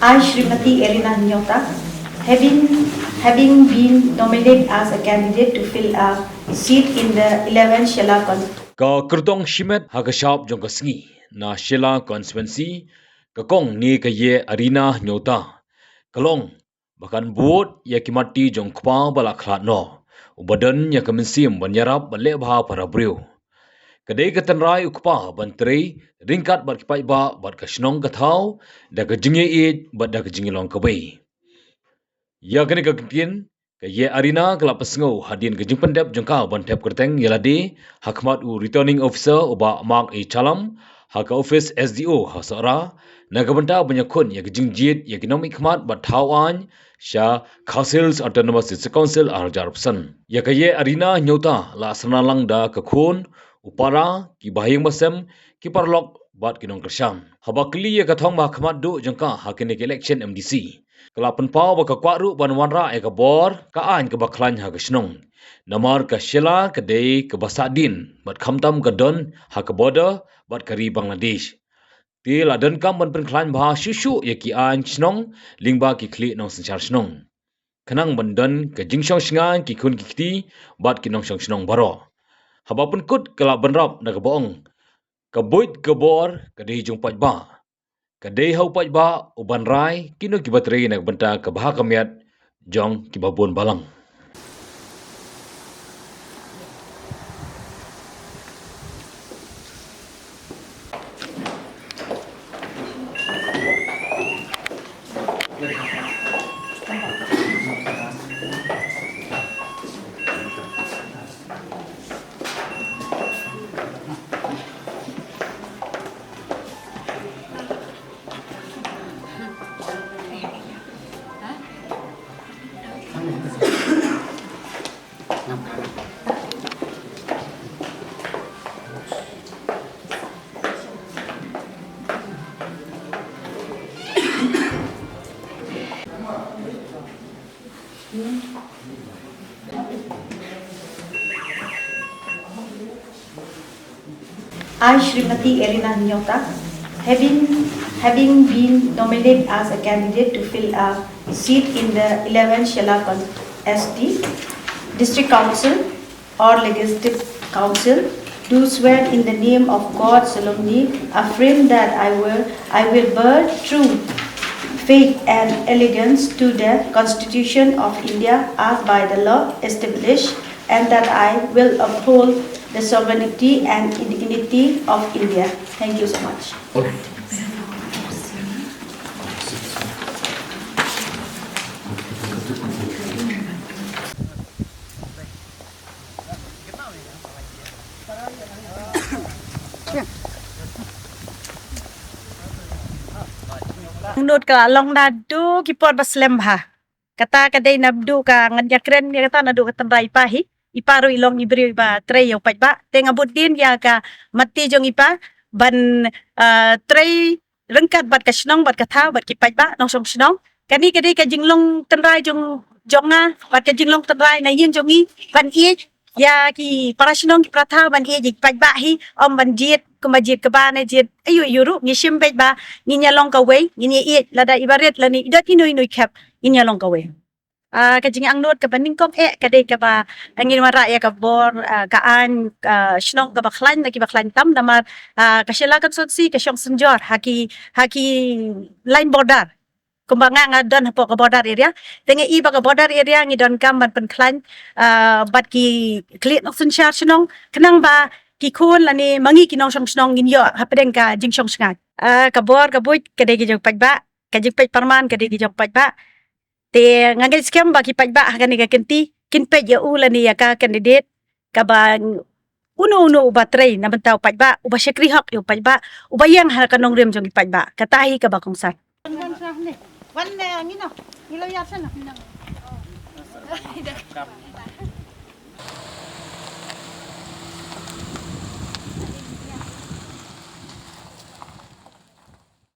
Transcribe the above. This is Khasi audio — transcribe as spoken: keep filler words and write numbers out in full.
I, Shrimati Erina Nyota, having, having been nominated as a candidate to fill a seat in the eleventh Shella Con- Ka kyrtong shimet ha ka shap jong ka sngi na Shella constituency, ka kong ne ka Ye Arina Nyota, ka long ba kan bud ïa ki matti jong kpa ba la khlad noh, uba don ïa ka mynsiem ban ïarap bad leh bha para briew. Ka dei ka tynrai u kpa ban trei ryngkat bad ki paidbah bad ka shnong ka thaw da ka jingïaieit bad da ka jingïalong kawei. Ïa kane ka kyntien ka Ye Arina ka la pynsngew hadien ka jingpyndep jong ka ban thep kyrteng ïa lade ha khmat u Returning Officer u Bah Mark A Chalam ha ka office S D O ha Sohra, na ka bynta ban ïakhun ïa ka jingjied ïa ki nongmihkhmat bad thaw aiñ sha Khasi Hills Autonomous District Council ar hajar arphew san. Ïa ka Ye Arina Nyota la synran lang da ka khun, u para, ki bahaïing bahasem, ki paralok bad ki nongkyrshan. Haba kylli ïa ka thong ba ha khmat duh jong ka ha kane ka election M D C, ka la pynpaw ba ka kwah ruh ban wanrah ïa ka bor ka aiñ kaba khlaiñ ha ka shnong. Namar ka Shella ka dei kaba sahdien bad khamtam ka don ha ka border bad ka ri Bangladesh. Te la donkam ban pynkhlaiñ bha shuh shuh ïa ki aiñ shnong lyngba ki khlieh nongsynshar shnong, khnang ban don ka jingshong shngaiñ ki khun ki kti bad ki nongshong shnong baroh. Haba pynkut ka la bynrap da kaba ong, ka buit ka bor ka dei jong paidbah. Ka dei ha u paidbah u ban rai kino kiba trei na ka bynta ka bha ka miat jong kiba bun balang. I, Shrimati Erina Nyota, having, having been nominated as a candidate to fill a seat in the eleventh Shella Con-, S T, District Council or Legislative Council, do swear in the name of God solemnly affirm that I will, I will bear true faith and allegiance to the Constitution of India as by the law established, and that I will uphold the sovereignty and integrity of India. Thank you so much. Angnud ka la long naduh ki por ba slem bha. Kata ka dei naduh ka, ngan ïakren ïa kata naduh ka tynrai i pa hi. I pa ruh i long i briew iba trei ïa u paidbah. Te nga bud dien ïa ka matti jong i pa ban, ah, trei ryngkat bad ka shnong bad ka thaw bad ki paidbah nongshong shnong. Kane ka dei ka jinglong tynrai jong, jong nga bad ka jinglong tynrai na ïing jong ngi ban ïeit ïa ki para shnong ki para thaw ban ïeit ïa ki paidbah hi, ym ban jied kumba jied kaba ne jied aiu aiu ruh. Ngi shim beit ba ngin ïa long kawei, ngin ïa ïeit lada iba rit lane i dot ino ino i khep, ngin ïa long kawei. Ah, ka jingangnud kaba nyngkong eh ka dei kaba, ah, ngin wanrah ïa ka bor, ah, ka aiñ, ah, shnong kaba khlaiñ na kiba khlaiñ tam namar, ah, ka Shella constituency ka shong synjor ha ki, ha ki line border. Kumba nga nga don hapoh ka border area. Te nga i ba ka border area ngi donkam ban pynkhlaiñ, ah, bad ki khlieh nongsynshar shnong khnang ba ki khun lane ma ngi ki nongshong shnong ngin ïoh hapdeng ka jingshong shngaiñ. Ah, ka bor ka buit ka dei ki jong paidbah, ka jingpeit pyrman ka dei ki jong paidbah. Te nga ngeit skhem ba ki paidbah ha kane ka kynti kin peit ïa u lane ïa ka candidate kaba uno uno uba trei na bynta u paidbah, uba shakri hok ïa u paidbah, uba ïeng ha ka nongrim jong ki paidbah. Kata hi kaba kongsan. Wan, eh, ngino, ngilo ïa sana.